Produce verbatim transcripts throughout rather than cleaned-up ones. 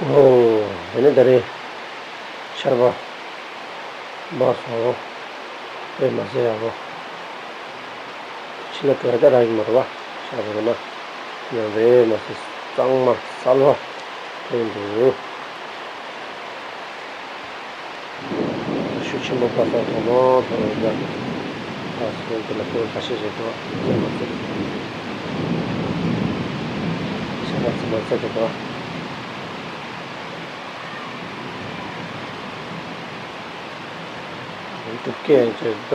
ཨོ། དེ་ནས་ད་རེས་ཆར་པ་འབབ་སོང་། དཔེ་མ་ཟད་ཡག་པོ། ཕྱི་ལ་དགའ་ད་རག་གི་མ་རེད་པ། ཆར་པ་ན་ཡང་དཔེ་མ་ཟད་གཙང་མ་གསལ་པོ་ཐོན་འདུག་ཤུགས་ཆེན་པོ་འབབ་ས་ཐོག་མ་ཐོག་ལ་ད་ས་ཁོངས་དེ་ལ་སྐོར་ཁ་ཤས་བྱེད་དགོས། ཚེར་མ་ཚེར། ཚེར་མ་ཚེར་མ་ཚེར་དགོས། འདུག་སྐད་ཅིག་ད།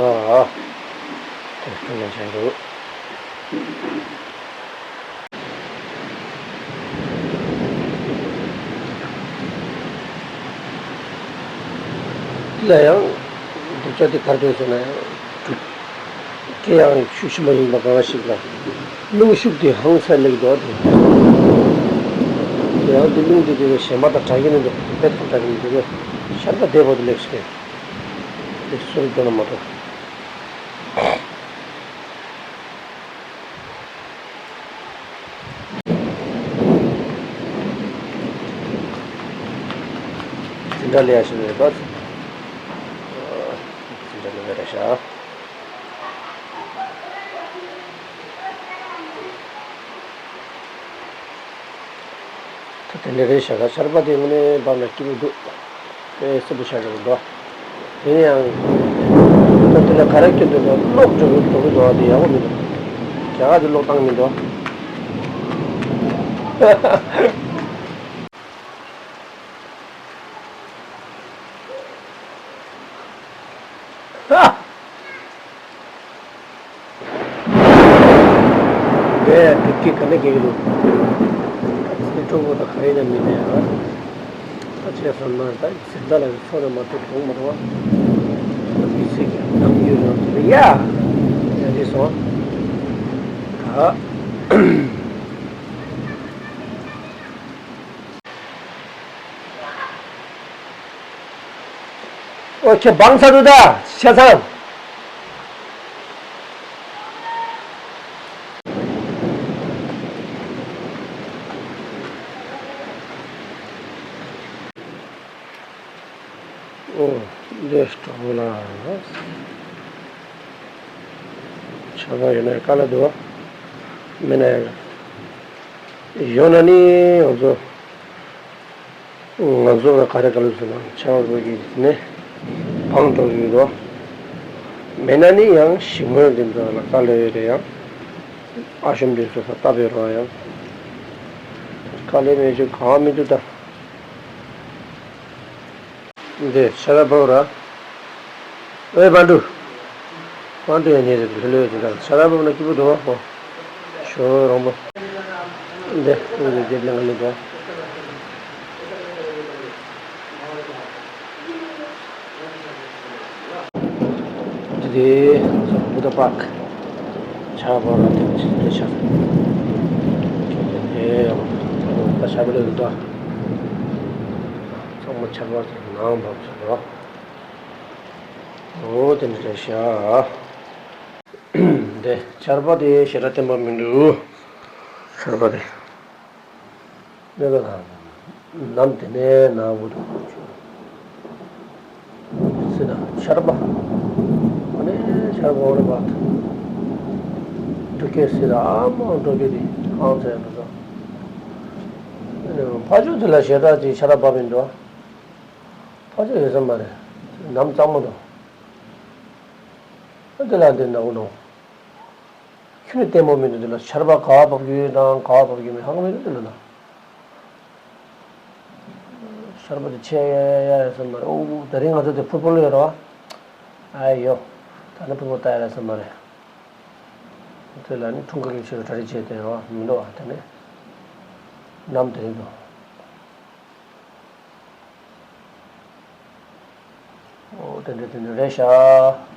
དེ་སྐད་ལ་བྱས་འདུག་འདི་ལ་ཡང་འདུག་ཆ་དེ་གར་སྡོད་སོང་ན་ཡང་འདུག་སྐད་ཡང་ཤུགས་ཆེན་པོ་ཡིན་པ་ག་བ་ཞིག་ལ། རླུང་ཤུགས་དེ་ཧང་སང་སླེབས་འདུག་དེ། དེ་ཡང་དེ་རླུང་དེ་དེ་བས་གཞན་པ་དང་དྲག་གི་མི་འདུག་དཔེ་ཐག་དྲག་གི་མི་འདུག་གས། ཤར་པ་བདེ་པོ་དེ་སླེབས་སོང་། དེ་སུ་རུ་འགྲོ་ན་མ་གཏོགས། འཛིན་གྲྭ་ལས་ཡ་ཞིག་རེད་པ། འཛིན་གྲྭ་ལས་ཡ་རེད་ཤག་ད་དེ་འདྲ་རེད་ཤག་ད་ཆར་པ་དེ་དངོས་གནས་འབབ་ན་སྐྱིད་པོ་འདུག་དཔེ་སྲིད་པོ་ཆགས་ཀྱི་འདུག་དེ་ཡང་། ད་དེ་ལ་ག་རེ་སྐྱོན་འདུག་ད་གློག་འགྲོ་གི་འགྲོ་གི་འདུག་དེ་ཡག་པོ་མི་འདུག་རྒྱ་གར་གྱི་གློག་བཏང་མི་འདུག་ཧ། ངས་དེ་སྐད་ག་ནས་སྐྱེལ་གྱི་འདུག་ད་ཚེ་གྲོགས་པོ་དང་ག་རེ་ཡིན་ན་མི་གནས་ཨ། ད་བྱས་སོང་ན་ད་ཚེ་ད་ལ་ཚོ་ནས་མ་ཐུག་གྲོང་མ་རེད་བ། ད་མི་ཚེ་གི་ནམ་རྒྱུན་རང་དེ་ལ་ཡ། ཡ་ཅི་སོང་། ད། ཨོ་ཁྱེད་བང་ཚ་འདུག་ད། ཆ་ཚང་། ཨོ། འདི་སྤྲོ་བོ་ལ། ཆར་པ་ཡོད་ན་དཀའ་ལས་འདུག་མེད་ན་ཡང་། ཡོད་ན་ནི་ང་ཚོ། ང་ཚོ་ག་རེ་ག་ལ་ཟེར་ན་ཆར་པ་གི་ནི་བང་འགྲོ་གི་འདུག་མེད་ན་ནི་ཡང་ཞིག་མོ་འདི་ཚོ་ལ་དཀའ་ལས་ཡོད་རེད་ཡང་། ཨ་ཤོམ་འདི་ཚོ་ས་སྟབས་ཡོད་རེད་ཡང་། དཀའ་ལས་མེད་ཅིག་གང་མི་འདུག་ད། འདི་ཤ་ར་བབ་ར། ཨེ་བན་དུ། བན་དུ་ཡང་ཉེ་རེད་ལྷོད་ལྷོད་དེ་འདྲ་ཤ་ར་བབ་ན་སྐྱིད་པོ་འདུག་ཨ་ཁོ། ཞོ་རོང་པོ། འདི་ཁོང་གི་རྒྱབ་ལ་ང་ལ་འདུག་འདི་དེ་བུ་ད་པག་ཆ་བབ་ར་དེ་ཆི་དེ་ཤ། ཨེ་ཡང་ད་ཤ་བ་ལས་འདུག་ཚང་མ་ཆར་པ་ནང་བབས་སོང་། འོ་དེ་འདྲ་རེད་ཤག་འདི་ཆར་པ་དེ་ཞེ་དྲག་བརྟན་པོ་མི་འདུག་ཆར་པ་དེ། གནས་པ་དང་ནམ་དེ་ནས་ན་འུ་ཐུག་ཆུ། སྲིད་ན་ཆར་པ། ཨ་ནི་ཆར་པ་འོ་ན་བབས། འགྲོ་སྐྱོད་སྲིད་ལ་ཨ་མ་འགྲོ་སྐྱོད་དེ་ཧང་ཚ་ཡང་འགྲོ་ཚོ། ཕ་ཆུ་དེ་ལ་ཞེ་དྲག་ཅིག་ཆར་པ་བབས་མི་འདུག་ཕ་ཆུ་ཡོད་ས་མ་རེད། ནམ་གཙང་མོ་འདུག་ཨ་དེ་ལ་འདི་ནག་པོ་ནོ། ཁྱོད་ནི་ལྟད་མོ་མི་འདུག་འདི་ལ་ཆར་པ་ག་བབ་རྒྱུ་དང་ག་བབ་རྒྱུ་མི་ཧ་གོ་མི་འདུག་འདི་ལ་ན། ཆར་པ་དེ་ཆེ་ཡ་ཡ་ཡ་ཟེར་མ་རེད། ཨོ་ད་རིང་ང་ཚོ་དེ་ཕུར་ཕུར་ལ་ཡོད་ར་བ། ཨ་ཡོ། ད་ནི་ཕུར་ཕུར་ལྟ་ཡ་ལ་ཟེར་མ་རེད། དེ་ལ་ནི་འཁྲུངས་སྐར་གྱི་ཆེད་དུ་གྲ་སྒྲིག་བྱས་ཏེ་ར་བ་མི་འདུག་བ་དེ་ནི། ནམ་དེ་རིང་དུ། ཨོ་དེ་འདྲ་དེ་འདྲ་རེད་ཤག